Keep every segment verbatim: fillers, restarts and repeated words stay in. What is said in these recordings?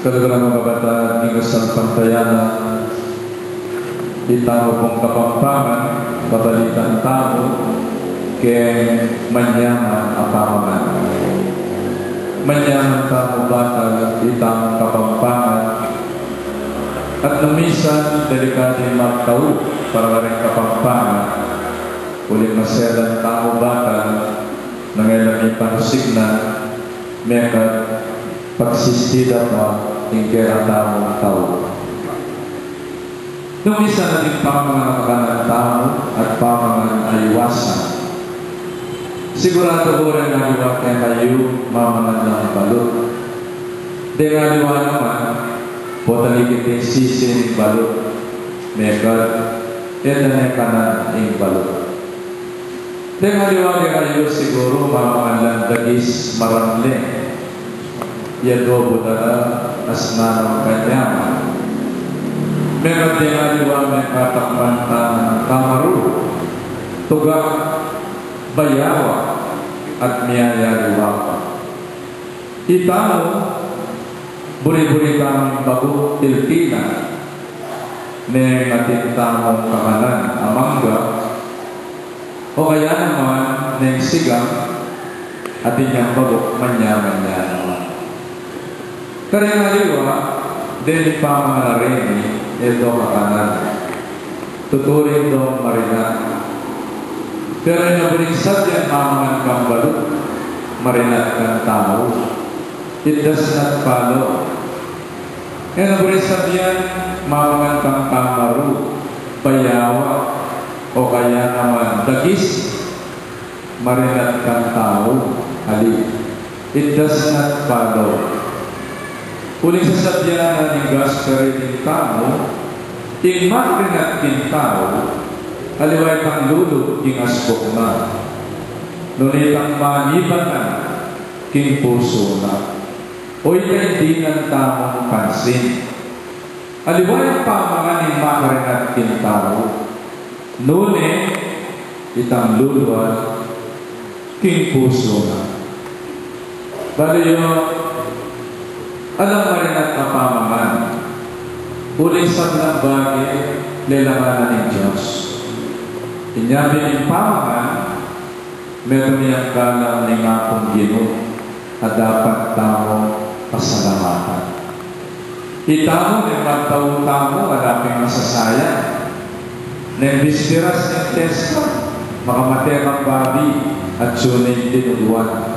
Kaluguran kung kabataan ning kasalpantayanan, itamu pung Kapampangan, babalitan tamu keng manyaman a pamangan. Manyaman tamu batal itang Kapampangan, at nung misan delikadu ing magtau para karing Kapampangan, uling maselan tamu batal nung e la mipanusignan, mekad pagsisida pa ing kekatamung tau. Nung misan ating pamangan a kakanan tamu at pamangan a iwasan, siguradu ku deng aliwa kekayu mamangan lang balut. Deng aliwa naman, potang ikit ing sisi ning balut, mekad e da ne kanan ing balut. Deng aliwa kekayu siguru mamangan lang dagis maramling, ya adobo da la, asnan o kanyaman. Mekad deng aliwa mekatakpan tang tamaru, tuga, bayawa, at miyayaliwa pa. Itamu, buri-buri tamung bagu tiltilan neng atin tamung kakanan a mangga, o kaya naman neng sigang, atin yang bagu manyaman ya naman. Karing aliwa, deng pamangan a reni, e do kakanan. Tuturing dong marinat. Pero ing buring sabyan mamangan kang balut, marinat kang tau. It does not follow. Ing buring sabyan mamangan kang tamaru, bayawa, o kaya naman dagis, marinat kang tau, ali. It does not follow. Uling sasabyan na ning gospel reading tamu, ing marinat king tau, aliwa itang lulu king asbuk na, nune itang manibanan king pusu na. O ita ing dinan tamung pansin. Aliwa ing pamangan ning makarinat king tau, nune itang luluan king pusu na. Balu yu, alang marinat a pamangan, uling sablang bage lelangan na ning Dios. Inya pin ing pamangan, metung yang galang ning Apung Ginu a dapat tamung pasalamatan. Itamu, neng magtau tamu, ala pin masasayang. Neng bisperas ning pesta, makamate kang babi, atyu ne ing dinuguan.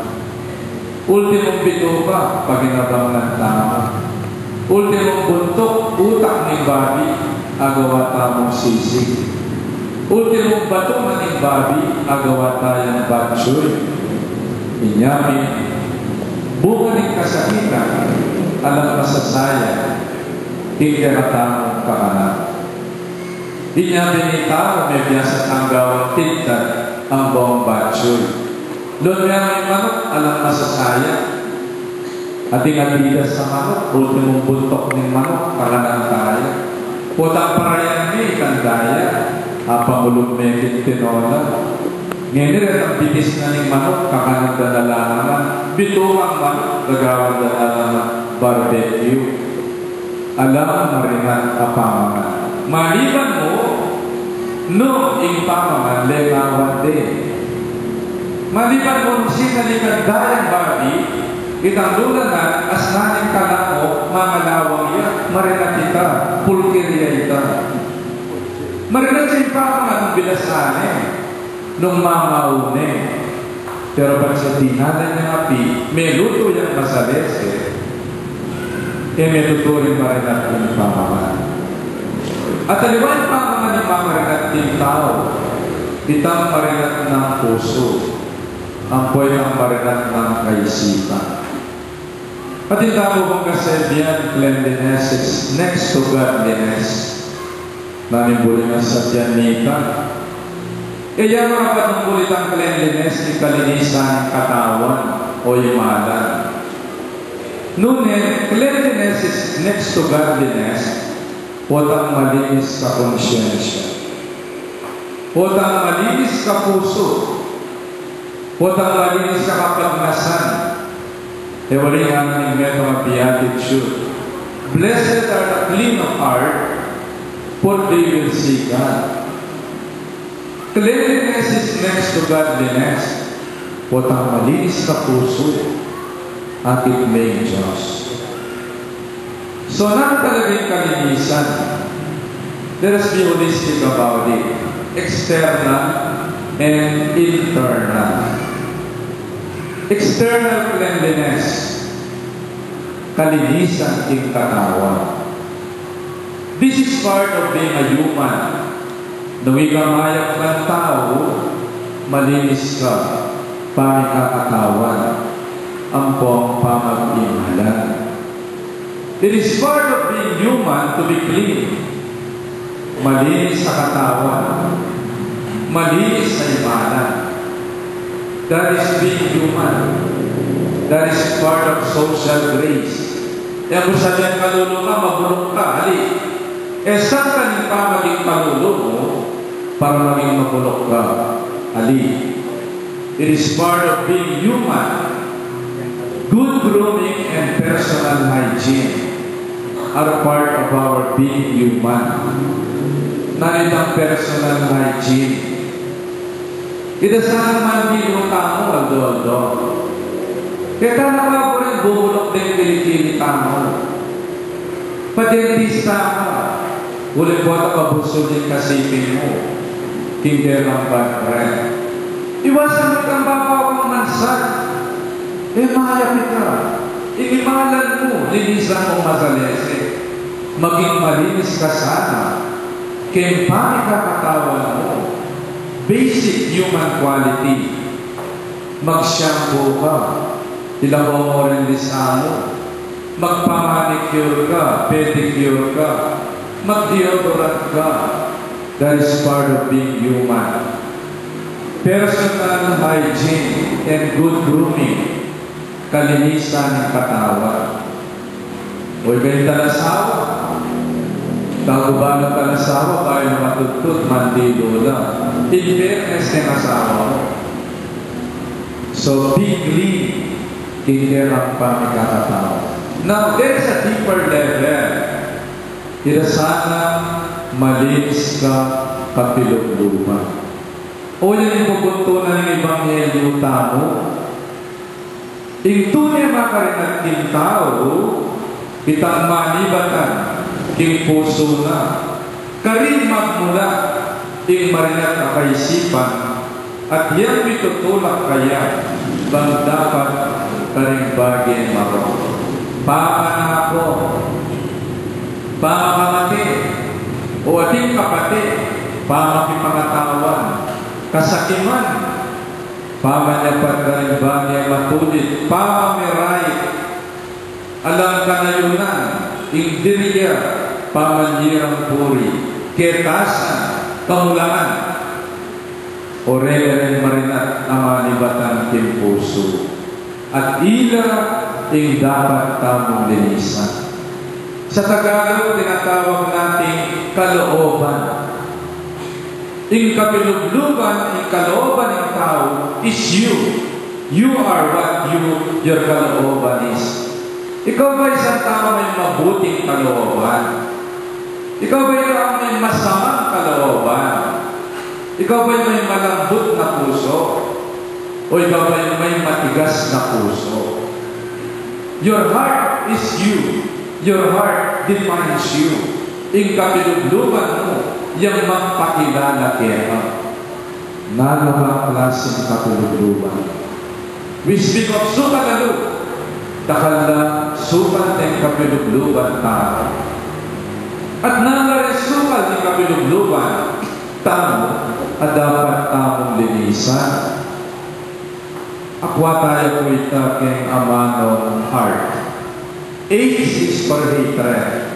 Ultimung bituka, pakinabang na tamu. Ultimung buntuk, utak ning babi, agawa tamung sisig. Ultimung batung ning babi, agawa tayang batsuy. Inya pin, bunga ning kasakitan, alang masasayang ing kekatamung kakanan. Inya pin, itamu, mebiasa tang gawang tinta ing bawang batsuy. Lon me ing manuk, alang masasayang. Ating Adidas a manuk, ultimung buntuk ning manuk, kakanan taya. Potang parayan me, itang daya, apamulung me king tinola. Ngeni retang bitis na ning manuk, kakanan da na la naman. Bitukang manuk, gagawan da na la naman barbecue. Alang marinat a pamangan. Maliban mu nung ing pamangan lengawan de. Maliban mu nung sinalikan da yang babi, itang lulanan, asnan ning kalangu, mangalawang ya, marinat ita, pulkirya ita. Marinat ya ing pamangan nung bilasan ne, nung mamaun ne. Pero patse dinalan yang api, melutu yang masalese, e metuturing marinat ing pamangan. At aliwa ing pamangan ning mamarinat king tau, itang marinat nang pusu, ampo itang marinat nang kaisipan. At ing tamu pung kasabian, cleanliness is next to godliness. Nanu ing buri nang sabyan nita? E ya makapanungkul itang cleanliness king kalinisan ning katawan o imalan. Nune, cleanliness is next to godliness, potang malinis ka konsyensya. Potang malinis ka pusu. Potang malinis ka kapagnasan. E wari ngana ning metung a beatitude, Blessed are the clean of heart, for they will see God. Cleanliness is next to godliness. Potang malinis na pusu, akit me ing Dios. So, nanu talaga ing kalinisan? Let us be holistic about it. External and internal. External cleanliness, kalinisan king katawan. This is part of being a human. Nung ika mayap kang tau, malinis ka pamikakatawan ampong pamag-imalan. It is part of being human to be clean. Malinis a katawan, malinis a imalan. That is being human. That is part of social grace. E ku sabyan kalulu ka, mabulok ka, ali. E sangkan ing pamaging kalulu mu para maging mabulok ka, ali. It is part of being human. Good grooming and personal hygiene are part of our being human. Nanu itang personal hygiene? Ita sanang mandilu tamu aldo-aldo. Keta na ba pu rin bubulok deng kili-kili tamu? Padentista ka, uling potang mabusul ing kasiping mu king kekang bad breath. Iwasan mu itang babawang mansa. E mayap ika, ing imalan mu linisan mung masalese. Maging malinis ka sana king pamikakatawan mu. Basic human quality. Mag-shampoo ka, ilako mu rin disa mu. Magpa-manicure ka, pedicure ka, mag-deodorant ka. That is part of being human. Personal hygiene and good grooming, kalinisan ning katawan. O ika ing talasawa. Taguban ing talasawa, bayu na matudtud, mandilu la. In fairness keng asawa mu. So, be clean king kekang pamikakatawan. Now, there is a deeper level. Ita sanang malinis ka kapilubluban. O yan ing pupuntunan ning ebanghelyu tamu. Ing tune makarinat king tau, itang manibatan king pusu na, karin magmula ing marinat a kaisipan, at yang mitutulak kaya bang dapat karing bage marok. Pamanako, pamakamate, o ating kapate, pamakipangatawan, kasakiman, pamanyapat karing bage matulid, pamamirait, alang kanayunan, ing dirya, pamanyirang puri, ketasan, kamulangan, o rereng marinat a manibatan king pusu. At ila ing dapat tamung linisan. Sa Tagalog, tinatawag nating kalooban. Ing kapilubluban, ing kalooban ning tau is you. You are what you, your kalooban is. Ikaw ba isang tau may mabuting kalooban? Ikaw ba isang tau may masamang kalooban? Ikaw ba may malambut na puso? O ikaw ba may matigas na puso? Your heart is you. Your heart defines you. Ing kapilubluban mu, yang magpakilala keka. Nanu kang klaseng kapilubluban? We speak of sukal a lub. Dakal lang sukal ning kapilubluban tamu. At nanu la ring sukal ning kapilubluban tamu a dapat tamung linisan? Akua taya pu ita keng amanung heart. H is for hatred.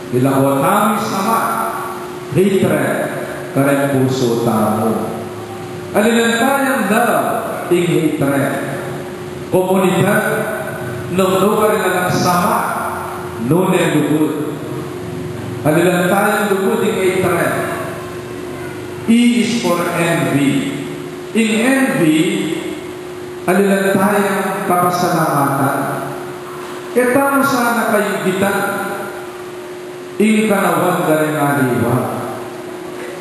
Ilako tamung sama, hatred, kareng pusu tamu. Alilan tayang love, ing hatred. Komunidad, nung nukarin na lang sama, nune lugud. Alilan tayang lugud ing hatred. E is for envy. Ing envy, alilan tayang kapasalamatan. E tamu sana kainggitan Ing kanawan da ring aliwa,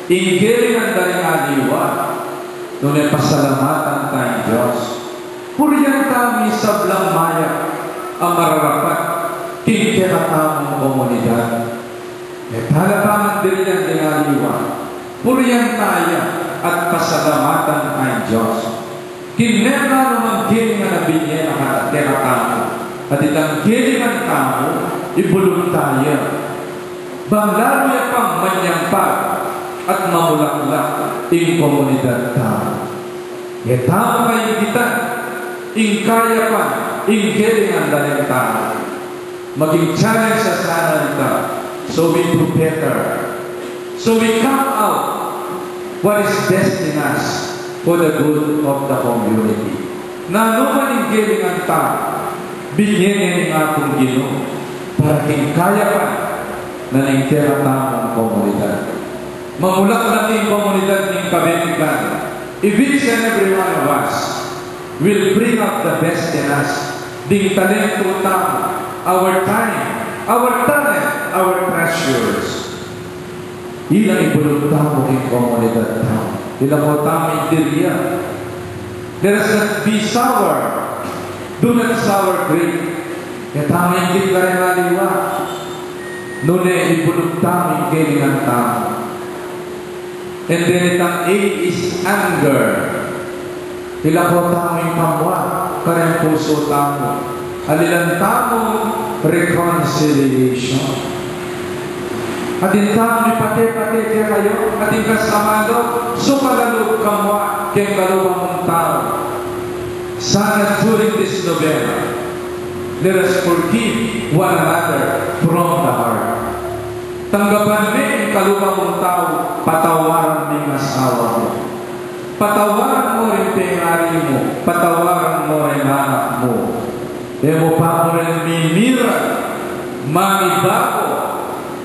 ing kelingan da ring aliwa, nune pasalamatan ta ing Dios. Purian tamu ing sablang mayap a mararapat king kekatamung komunidad. E talaga man dirian ding aliwa, purian ta ya at pasalamatan ta ing Dios. King nanu mang kelingan a binie na kekatamu, at itang kelingan tamu, ibulug ta ya bang lalu ya pang manyampat at mamulaklak ing komunidad tamu. E tamu kainggitan ing kayapan, ing kelingan da ring tau. Maging challenge sa sana ita, so we do better, so we come out what is best in us for the good of the community. Nanu man ing kelingan ta, binie ne ning Apung Ginu para king kayapan na ning kekatamung komunidad. Mamulaklak ing komunidad ning kabetikan. If each and every one of us will bring up the best in us, ding talento tamu, our time, our talent, our treasures, ila ing ibulug tamu king komunidad tamu. Ila ko tamu ing dirian. Let us not be sour. Do not sour grape. E tamu ing dirian karing aliwa, nune ibulug tamu ing kelingan tamu. And then itang A is anger. Ila ko tamu ing kamua karing pusu tamu. Alilan tamu reconciliation. Atin tamu ipate-pate kekayu, atin kasamaan lub, sukala lub kamua king kalupa mung tau. Sana during this novena, let us forgive one another from the heart. Tanggapan me ing kalupa mung tau, patawaran me ing asawa mu. Patawaran mu ring pengari mu, patawaran mu ring anak mu. E mu pa mu ring mimirag, mangibago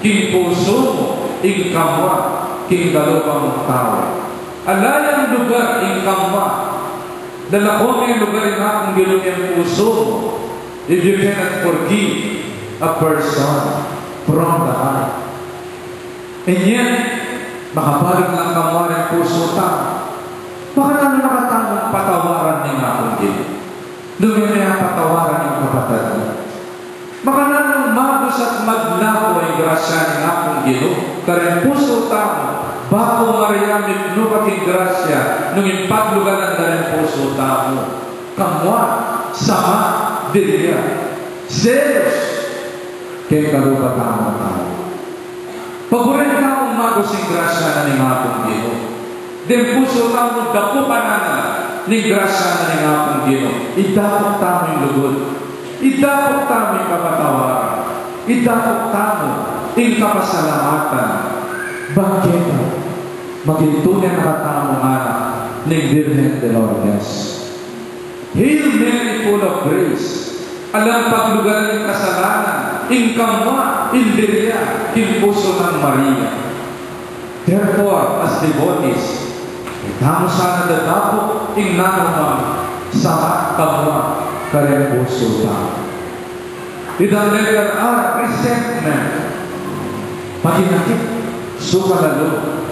king pusu mu ing kamua king kalupa mung tau. Ala yang lugar ing kamua, lalako meng lugar ing Apung Ginu king pusu mu. If you cannot forgive a person from the heart, and yet, makabalik lang kamua ring pusu ta. Makananu na katamung patawaran ning Apung Ginu? Nung mepatawaran ing kapatad mu, makananu magus at maglako ing grasya ning Apung Ginu karing pusu tamu, Bapu Maria, mipnu ka king grasya, nung ing paglugalan da ring pusu tamu, kamua, sama, diria, zealous keng kalupa tamung tau. Paburen tamung magus ing grasya na ning Apung Ginu. Deng pusu tamu dapupan na ning grasya na ning Apung Ginu. Idapuk tamu ing lugud. Idapuk tamu ing kapatawaran. Idapuk tamu ing kapasalamatan. Bang keta, maging tune na katamung anak ning Birhen de Lourdes. Hail Mary, full of grace, alang paglugalan ing kasalanan, ing kamua, ing diria, king pusu nang Maria. Therefore, as devotees, e tamu sana dadapuk ing nanumang sama, kamua, kareng pusu tamu. Itang letter R, resentment. Paginakit, sukala lub.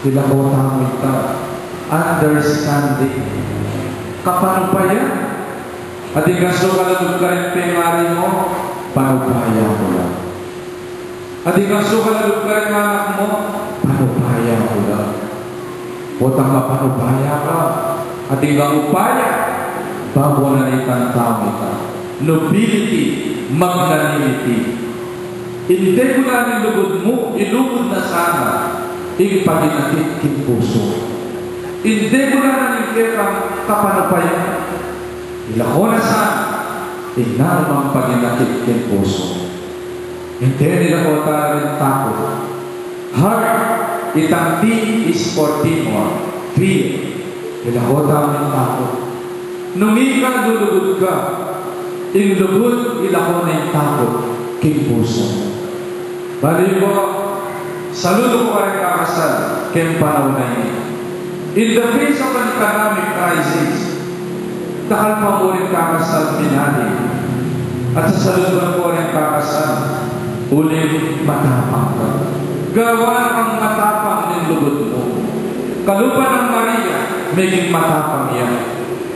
Ilako tamu ita, understanding. Kapanupayan. Atin kang sukala lub kareng pengari mu, panupayan mu la. Atin kang sukala lub kareng anak mu, panupayan mu la. Potang mapanupaya ka, atin kang upaya, babo na nitang tau ita. Nobility, magnanimity. Ing tegunan ning lugud mu, ilugud na sana ing paginakit king pusu. Ing tegunan ning kekang kapanupayan, ilako na sana ing nanumang paginakit king pusu. Ing teni, ilako ta ring takut. Heart, itang T is for Timor, fear. Ilako ta ring takut. Nung ika lulugud ka, ing lugud, ilako na ing takut king pusu. Bale yu ku, saludu ku kareng kakasal keng panaun a ini. In the face of an economic crisis, dakal pa mu ring kakasal minalin, at sasaluduan ku ring kakasal. Uling matapang ka. Gawan kang matapang ning lugud mu. Kalupa nang Maria, meging matapang ya.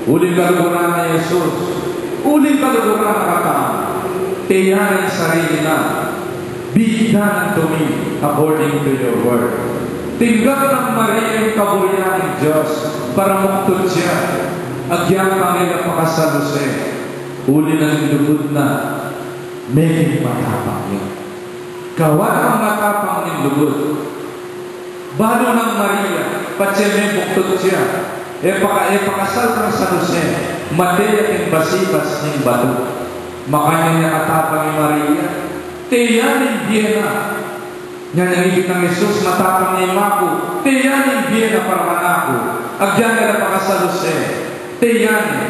Uling kaluguran na Jesus, uling kaluguran na katamu. Teya ing sarili na, "Be it done unto me according to your word." Tinggap nang Maria ing kaburian ning Dios, paramuktud ya. Agyang pa ngeni pakasal i Jose, uli na ning lugud na, meging matapang ya. Gawan kang matapang ning lugud. Balu nang Maria, patse muktud ya, e paka-, e pakasal kang San Jose, mate ya king basibas ning batu. Makanyan ya katapang i Maria, teya ning bie na. Nyan ing ibig nang Jesus, "Matapang ne ing ima ku, teya ning bie na para kanaku." Agyang ya la pakasal i Jose, teya ne,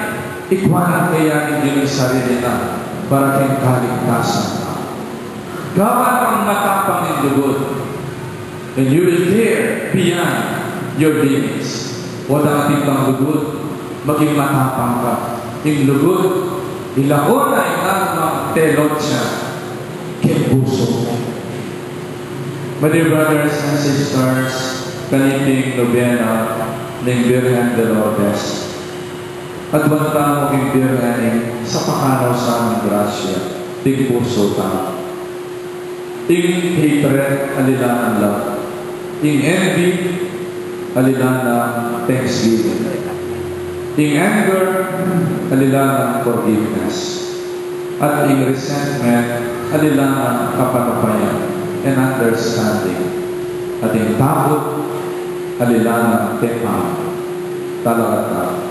ikua nang teya ning bie ning sarili na para king kaligtasan na. Gawan kang matapang ning lugud, and you will dare beyond your limits. Watang atin kang lugud, maging matapang ka. Ing lugud, ilako na ing nanumang telotsa king pusu mu. My dear brothers and sisters, kaniting nobena ning Birhen de Lourdes, adwan tamu king Birhen ing sapakan na sa ning grasya ding pusu tamu. Ing hatred, aliwa nang love. Ing envy, aliwa nang thanksgiving. Ing anger, aliwa nang forgiveness. At ing resentment, aliwa nang kapanupayan and understanding. At ing takut, aliwa nang tekmang. Talakad tamu.